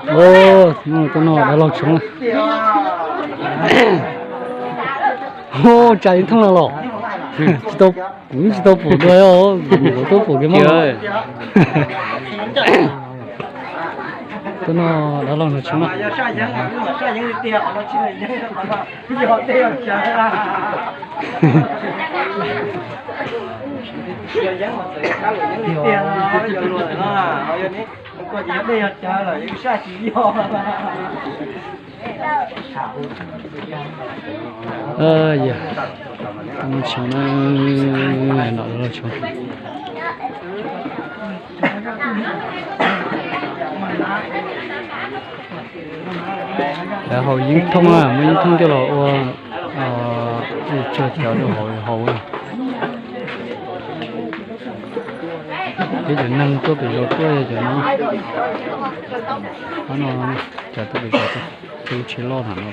Tus no dab laug tshoob. Hu, tsa yeeb thooj no los? Tsis tau, kuv tsis tau pom dua, kuv tau pom kiag mab no. Tus no dab laug no tshoob na. Yog, tshoob na, no los tshoob. Lawv haus yeeb thooj na, muaj yeeb thooj coj los ua, ua tsawg cov rau hauv haus. Peb cov neeg tuaj pem zos tuaj yog cov no. Qhov no, cov tuaj pem zos tuaj, lub tsheb loj tham no.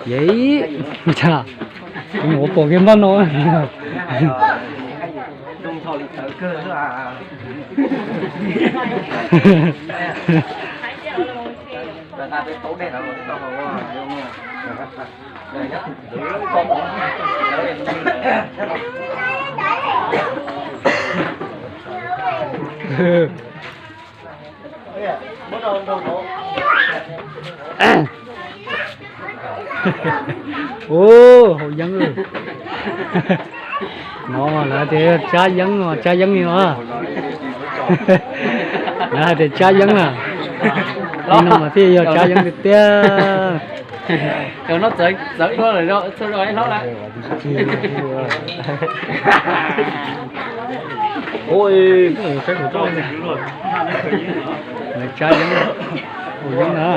Yeej, ua pom kiag npaj no. Ub, haus yeeb. No mas lawv tias tsab yeeb no, tsab yeeb li no. Lawv hais tias tsab yeeb na. Li no mas thiaj yog tsab yeeb tiag tiag. Cov no txawv dua lawm, txawv dua ib hlob lawm. Tsab yeeb, haus yeeb na.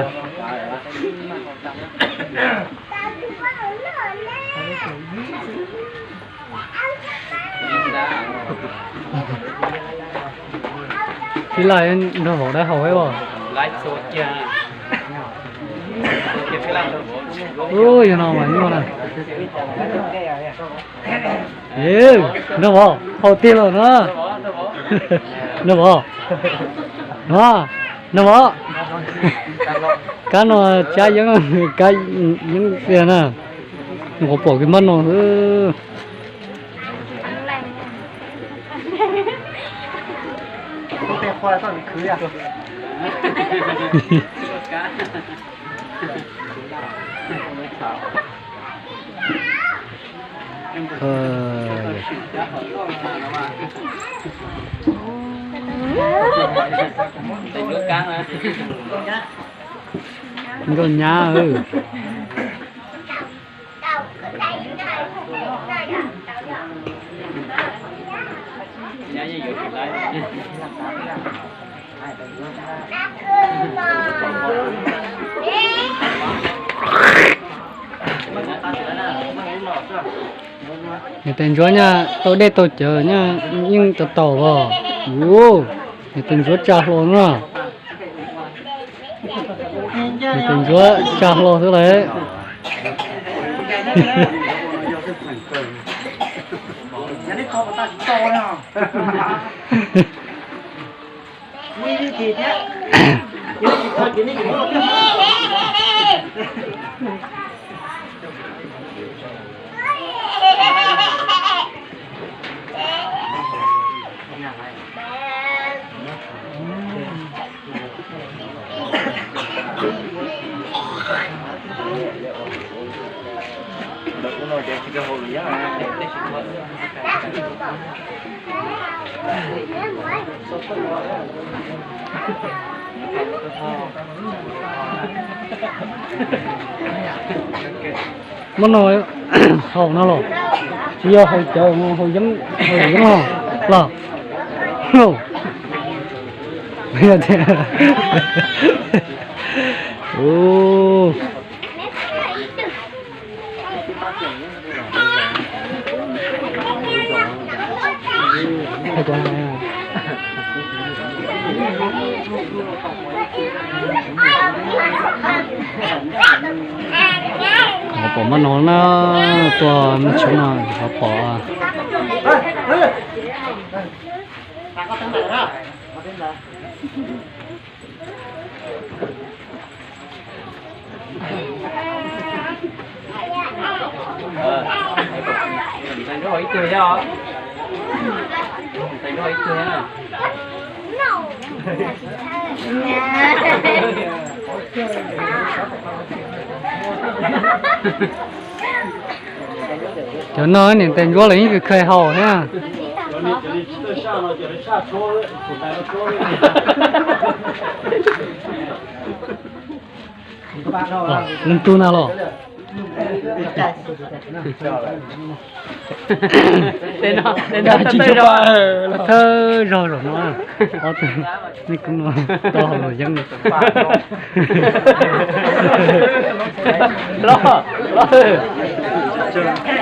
Tij laug nrog vauv dawb haus ib os. Ub, yog no mas nyuaj na. Nrog vauv haus tiag los no. Nrog vauv, no, nrog vauv. Kab no tsab yeeb, kab yeeb tiag na. Nyuam qhuav pom kiag npaj no xwb. Nkauj nyab. Niam tais ntsuab nyaj tau dej tau cawv nyaj yeej tau taus os. Ub, niam tais ntsuab tsa hlo na. Niam tais ntsuab tsa hlo xwb lawm. Muab no haus no los? Tsis yog haus cawv, haus yeeb, haus yeeb los? Ho pom mab no na, tuaj mab tshoob no ho pom. Cov no niam tais ntsuab lawv yeej khaws haus thiab. Leej tub na los? Thawj zaug zaum no, ob tug nej koob no tau haus luam yeeb. Los, los,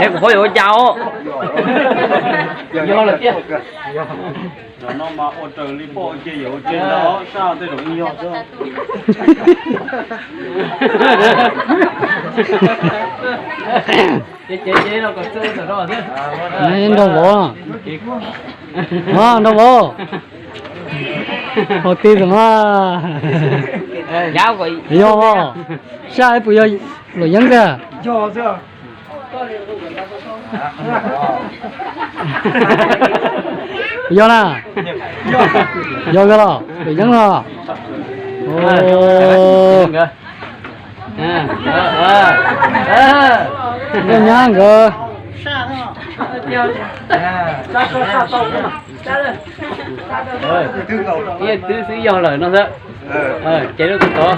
es kuv phob yuav ua cas os? Yog lawm tiag. Zaum no mas ua raws li poj ua cia yawm ua cia ntag, saj tej zaum yeej yog xwb. Nrog vauv, nrog vauv, haus tij tag mas. Yog, saj puas yog luam yeeb tiag? Yog na, yog los, luam yeeb los. Nkauj nyab nkawd. Ib twb xwb yog lawm no xwb. Ces lub tus tod.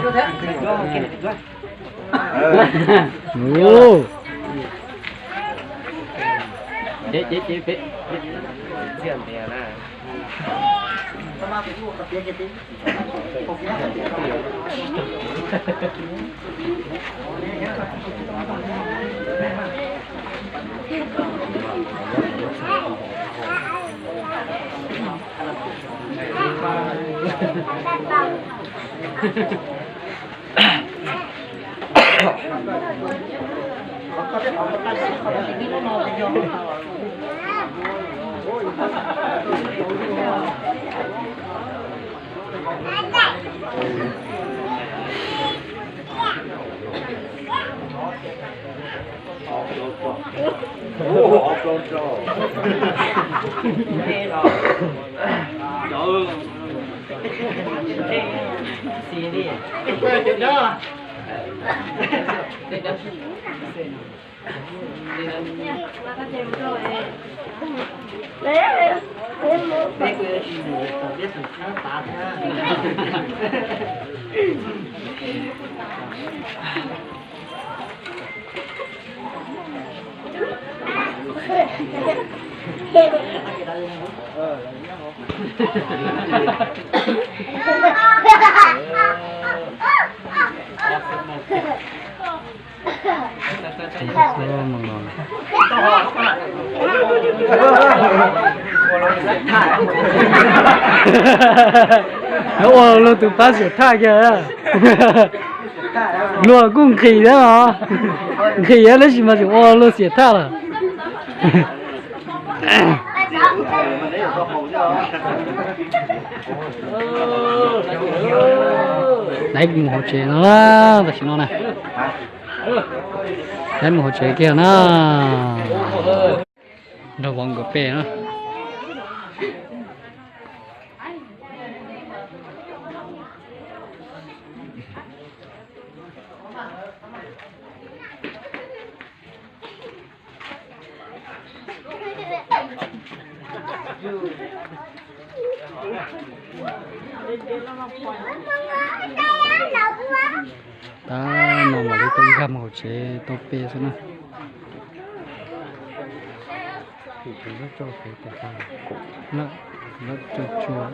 Ua luag tus pab xiam thaj kiag. Luag kuj nqhis thiab os, nqhis thiab tab sis mas tseem ua luag xiam thaj lawm. Lawv mus hauv tsev no na, tam sim no na. Lawv mus hauv tsev kiag na. Nrog vauv nkawd pem na. Tab no mam li tau nkag mus hauv tsev tau pe xwb na. Lawv tsuag tsuag.